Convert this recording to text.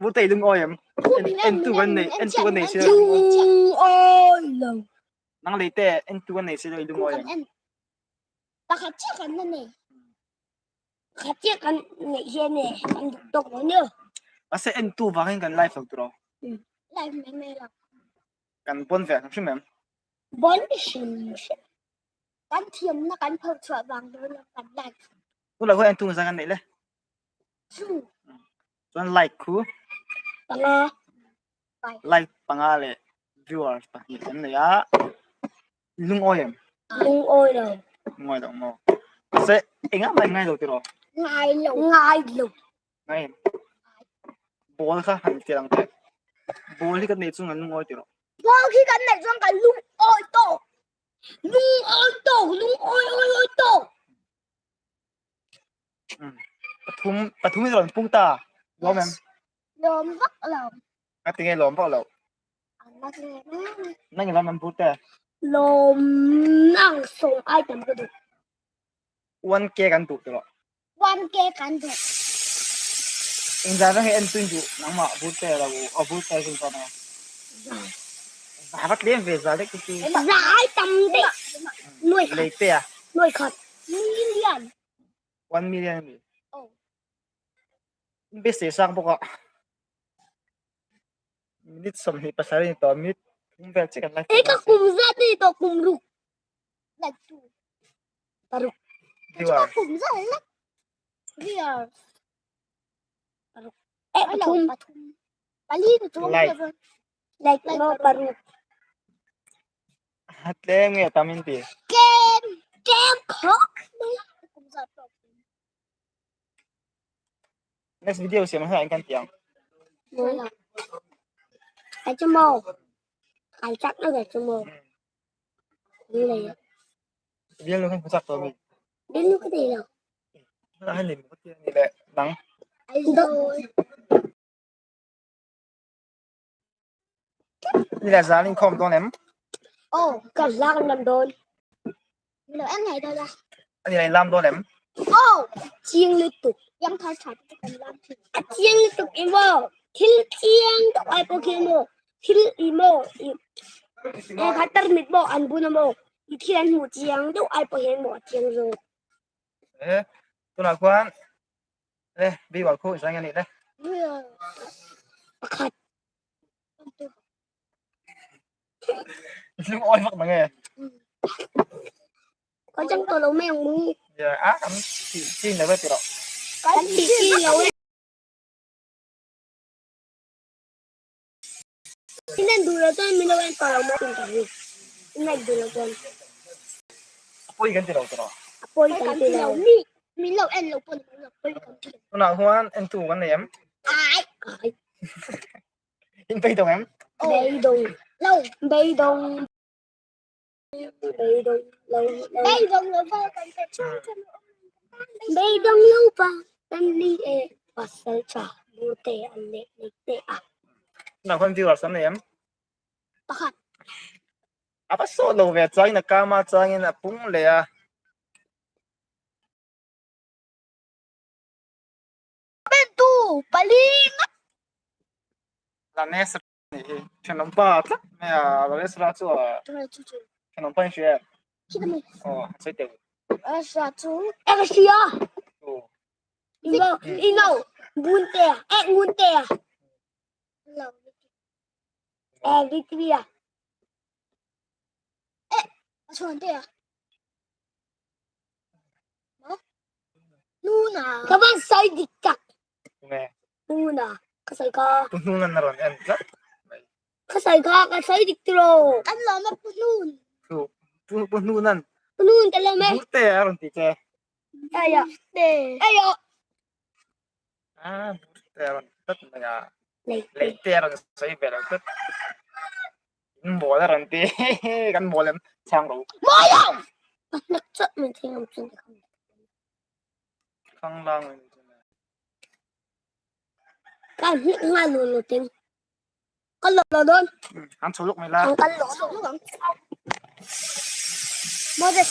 Burte i lungawi em? Entu kan nei, entu kan nei si lo. Lungawi lo. Nang lei te entu kan nei si lo i lungawi em? Pakhat chiah kan la nei. Pakhat chiah kan neih hian e kan duh tawk lo nia. Mahse entu vangin kan live lo tiraw? Live mai mai lo. Kan bon ve ang hrim em? Bon hrim hrim. Kan thiamna kan pho chhuah vang dawn lo kan live. Tunah khuan entu zan kan neih le? Chu. Chuan like khu? Panga. Like panga leh viewers pahnih kan nei a. Lungawi em? Lungawi lo. Lungawi lo maw? Mahse engah mah ngai lo tiraw? Ngai lo. Ngai lo. Ngai em? Ball kha han ti ang teh. Ball hi kan nei chung kan lungawi tiraw? Ball khi kan neih chuan kan lungawi tawk. Lungawi tawk, lungawi awi awi tawk. Pathum pathum in rawn pung ta. Lawm em? Lawm vak lo. A tinge lawm vak lo. Nang lawm em pute? Lawm nang sawm ai tam ka duh. 1k kan duh tiraw? 1k kan duh. Engzah vek hi en tuin duh nangmah burte lo a burte sin chuan a. Za va tlem ve za lek chu. Za ai tam daih. Nuai khat. Lei te a. Nuai khat. Million. 1 million mi. Oh. Beisei sang bawk a. Minute 27 ni tawh minute thum vel chiah kan la. E ka kum zat ni tawh kum ruk. Like two. Paruk. Viewer. Kum zat la. Viewer. Paruk. Eh pathum. Pathum. Pali ni chuang Like. Like no paruk. Tlem nge tam in ti. Tlem. Tlem khawk. Kum zat tawh. Next video siam hla in kan ti ang. Cái chu mô. Cái chắc nó cái chu mô. Bial lu kan chak tawh mi. Bial lu ka nei lo. A ni maw ti ani le nang. Ni le zan in khawm dawn em? Oh, ka zang lam dawn. Lo em ngày đâu ra. Ani le lam dawn em? Oh, chiang lutuk. Yang thar tha kan lam thin. A chiang lutuk imo. Thil chiang tuk ai pawh khi emaw thil emaw e kha tarmit pawh an bun emaw i thil an hmuh chiang deuh ai pawh hian maw a chiang zawk. E tunah khuan e viewer khu zai ani le. Pakhat. Lungawi vak mang e. Có chẳng tawh lo mai ang mu. Yeah, a kan tih chin lo e tiraw. Kan tih chin lo e. In en duh lo chuan min lo en tawh lo mai ang hi. In en duh lo chuan. A pawi kan ti lo tawh. A pawi kan ti lo. Mi min lo en lo pawn a pawi kan ti lo. Tunah huan entu kan nei em? Ai. Ai. In beidawng em? Beidawng. Lo. Beidawng. Beidawng lo. Beidawng lo pa kan pe chung chung. Beidawng lo pa kan ni e pasal tha mute an le nei te a. Tunah khuan viewers an nei em? Pakhat. A va sawt lo ve changin a kama changin a pung leh a. Bentu paling. Lanes Nih hi thenawm pa tlat mai a Lalesra chu a thenawm pa in hria em? Aw a sawi teuh. Lalesra chu e ka hria. Ino ino bunte e ngunte a. E vitria. E a chuan te a. Nuna. Ka van sawi dik tak. Nge. Nuna. Ka sawi kha. Pu hnun an rawn en tlat mai. Ka sawi kha ka sawi dik tiraw. Kan lawm a pu hnun. Pu pu hnun an. Pu hnun kan lawm e. Burte a rawn ti che. Aia. Aia. Ah burte a rawn ti tlat mai a. Leite a rawn sawi ve lo tlat. In mawl a rawn ti. Kan mawl em chhang ro. Mawl lo. Ka hnek chawt mai thei ang chu. Khang lang in Ka hnek nga lo lo ting. Ka lo lo don. An chho luk mai la. An kan lo lo. Moses.